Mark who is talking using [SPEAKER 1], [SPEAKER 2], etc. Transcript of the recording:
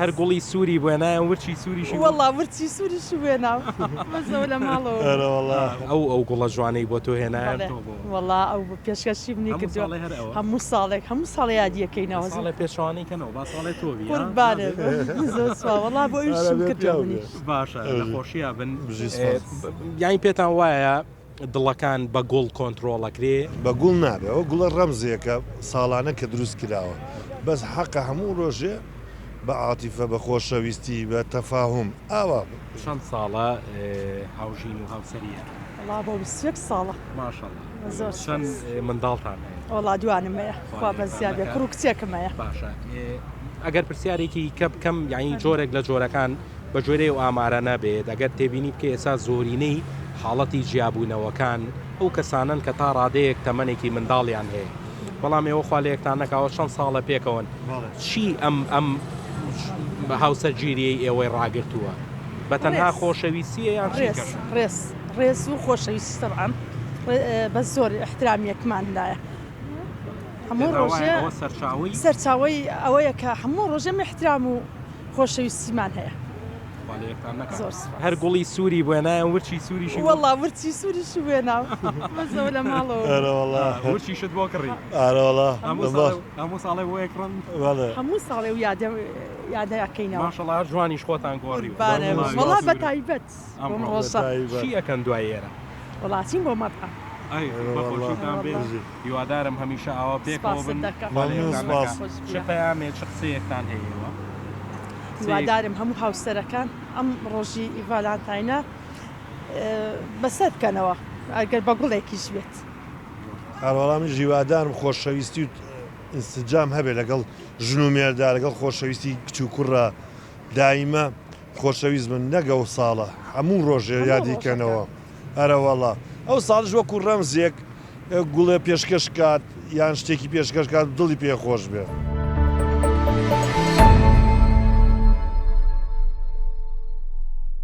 [SPEAKER 1] هەر گوڵی سووری بۆ هێنایان ورچی سووریشی بۆ.
[SPEAKER 2] وەڵا ورچی سووریشی بۆ هێنام بەس ئەوە لە ماڵەوە بوو.
[SPEAKER 3] ئەرەوەڵا.
[SPEAKER 1] ئەو ئەو گوڵە جوانەی بۆ تۆ هێنایان
[SPEAKER 2] بەڵێ
[SPEAKER 1] تۆ بۆ.
[SPEAKER 2] وەڵا ئەو پێشکەشی منی
[SPEAKER 1] هەموو
[SPEAKER 2] کردووە
[SPEAKER 1] ساڵێ هەر ئەوە.
[SPEAKER 2] هەموو ساڵێک هەموو ساڵێ یادی ئەکەینەوە.
[SPEAKER 1] ساڵێ پێچەوانەی کەنەوە با ساڵێ تۆ بی ها.
[SPEAKER 2] قوربانت بم زۆر سوپاس وەڵا بۆ
[SPEAKER 3] ئەرە
[SPEAKER 2] ئەویشم
[SPEAKER 3] بێ
[SPEAKER 2] کردووە
[SPEAKER 3] پیاو بێ.
[SPEAKER 2] منیش.
[SPEAKER 1] باشە لە خۆشیا بن.
[SPEAKER 3] بژی سوپاس.
[SPEAKER 1] یانی پێتان وایە دڵەکان بە گوڵ کۆنترۆڵ ئەکرێ؟
[SPEAKER 3] بە گوڵ نابێ ئەوە گوڵە ڕەمزێکە ساڵانە کە دروست کراوە بەس حەقە هەموو ڕۆژێ بە عاتیفە بە خۆشەویستی بە تەفاهوم ئاوا.
[SPEAKER 1] چەند ساڵە هاوژین و هاوسەری ئەکەن؟
[SPEAKER 2] وەڵا بۆ 21 ساڵە.
[SPEAKER 1] ماشاءاللە.
[SPEAKER 2] زۆر
[SPEAKER 1] چەند
[SPEAKER 2] سوپاس.
[SPEAKER 1] منداڵتان هەیە؟
[SPEAKER 2] وەڵا دوانم هەیە خوا بە زیاد بێ کوڕ و کچێکم هەیە.
[SPEAKER 1] باشە ئەگەر پرسیارێکی کە بکەم یانی جۆرێک لە جۆرەکان بە گوێرەی ئەو ئامارانە بێت، ئەگەر تێبینی بکەی ئێستا زۆرینەی حاڵەتی جیابوونەوەکان ئەو کەسانەن کە تا ڕادەیەک تەمەنێکی منداڵیان هەیە، بەڵام ئێوە خوا لە یەکتان نەکاوە چەند ساڵە پێکەوەن، چی ئەم ئەم هاوسەرگیریەی ئێوەی ڕاگرتووە؟ بە تەنها خۆشەویستیە یان چی
[SPEAKER 2] ڕێز ڕێز ڕێز و خۆشەویستی تەبعەن بەس زۆر ئیحترام یەکمان لایە هەموو ڕۆژێ سەرچاوەی ئەوەیە کە هەموو ڕۆژێ ئیحترام و خۆشەویستیمان هەیە.
[SPEAKER 1] خوا لە یەکتان نەکات.
[SPEAKER 2] زۆر سوپاس.
[SPEAKER 1] هەر گوڵی سووری بۆ هێنایان ورچی سووریشی بۆ.
[SPEAKER 2] وەڵا ورچی سووریشی بۆ هێنام بەس ئەوە لە ماڵەوە بوو.
[SPEAKER 3] ئەرەوەڵا.
[SPEAKER 1] ورچیشت بۆ کڕی.
[SPEAKER 3] ئەرەوەڵا.
[SPEAKER 1] هەموو ساڵێ هەموو ساڵێ بۆ ئەکڕن.
[SPEAKER 3] بەڵێ.
[SPEAKER 2] هەموو ساڵێ و یادە یادە ئەکەینەوە.
[SPEAKER 1] ماشەڵا هەر جوانیش خۆتان گۆڕیوە.
[SPEAKER 2] قوربانت بم وەڵا بە تایبەت بۆم ڕۆژە.
[SPEAKER 1] چی ئەکەن دوای ئێرە؟
[SPEAKER 2] وەڵا ئەچین بۆ مەتعەم.
[SPEAKER 1] ئەی بەخۆشیتان بێ هیوادارم هەمیشە ئاوا پێکەوە
[SPEAKER 2] سپاست
[SPEAKER 1] بن
[SPEAKER 2] دەکەم.
[SPEAKER 1] خوا لە
[SPEAKER 3] مەمنون
[SPEAKER 1] یەکتان
[SPEAKER 3] سپاس.
[SPEAKER 1] نەکا.
[SPEAKER 2] خۆش
[SPEAKER 1] چ
[SPEAKER 2] بێ.
[SPEAKER 1] پەیامێ چ قسەیەکتان هەیە ئێوە؟
[SPEAKER 2] هیوادارم هەموو هاوسەرەکان ئەم ڕۆژی ڤالانتاینە بەسەر بکەنەوە ئەگەر بە گوڵێکیش بێت.
[SPEAKER 3] ئەرەوەڵا منیش هیوادارم خۆشەویستی و ئینسجام هەبێ لەگەڵ ژن و مێردا لەگەڵ خۆشەویستی کچ و کوڕا دایمە خۆشەویست بن نەک ئەو ساڵە هەموو ڕۆژێ
[SPEAKER 2] هەموو
[SPEAKER 3] یادی
[SPEAKER 2] ڕۆژەکە.
[SPEAKER 3] کەنەوە ئەرەوەڵا ئەو ساڵش وەکو ڕەمزێک گوڵێ پێشکەش کات یان شتێکی پێشکەش کات دڵی پێ خۆش بێ.